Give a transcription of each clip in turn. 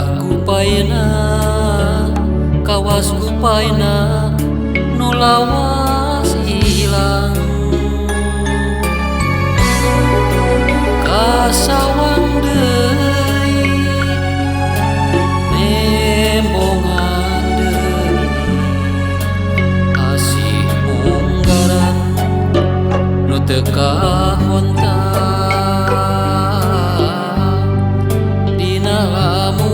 Perak gupaina kawas gupaina nu lawas ilang kasawang deui nembongan deui asih munggaran nu teu kahonta dina lamunan.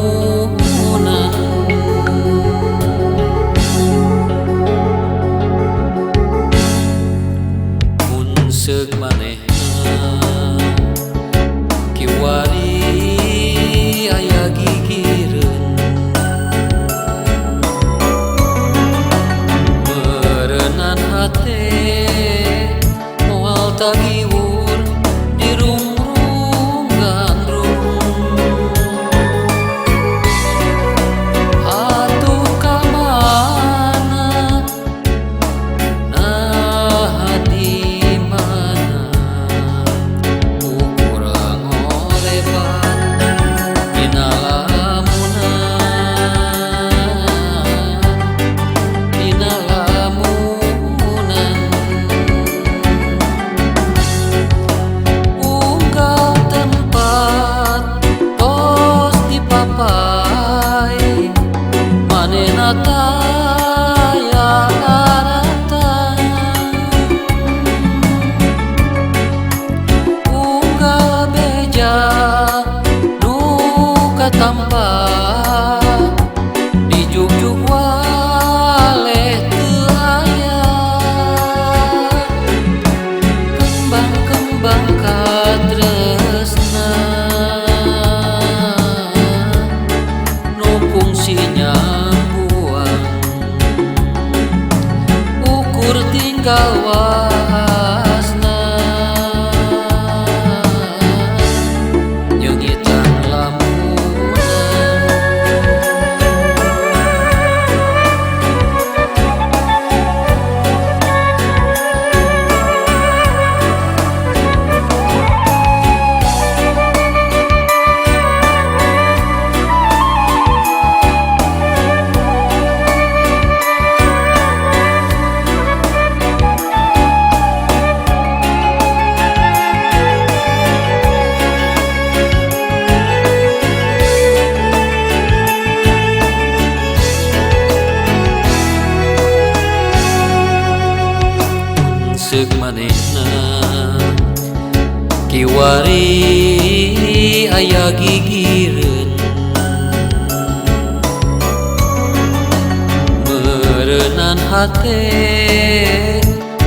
Mun seug manehna kiwari aya gigireun meureunan hate moal tagiwur dirungrung gandrung. Atuh ka mana nah di mana ukurang ngolebat dina lamunan dina lamunan. Unggal tempat tos dipapai manehna taya daratang. Unggal beja nu katampa dijugjug waleh teu aya. Kembang-kembang katresna nu kungsi nyambuang ukur tinggal wasna nyeungitan lamunan. Seug manehna kiwari aya gigireun meureunan hate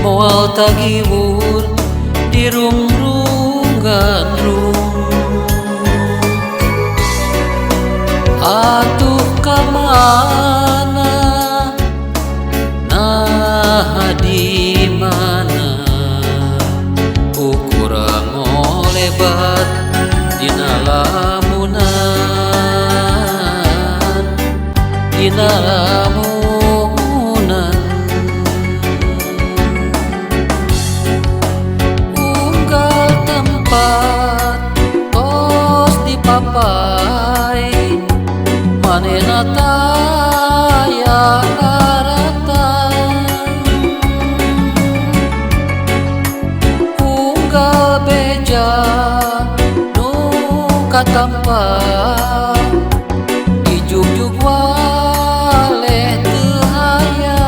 moal tagiwur dirungrung gandrung. Atuh ka mana nah di mana ukurang ngolebat dina lamunan dina lamunan. Unggal tempat tos dipapai manehna taya daratang. Unggal beja nu katampa dijugjug waleh teu aya.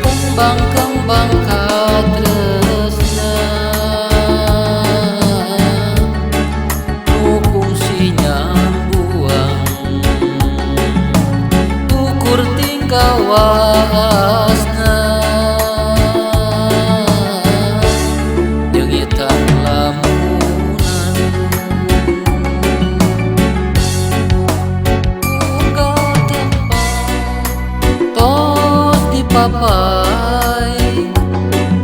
Kembang-kembang katresna nu kungsi nyambuang ukur tinggal wasna nyeungitan lamunan. Unggal tempat tos dipapai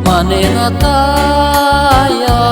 manehna taya.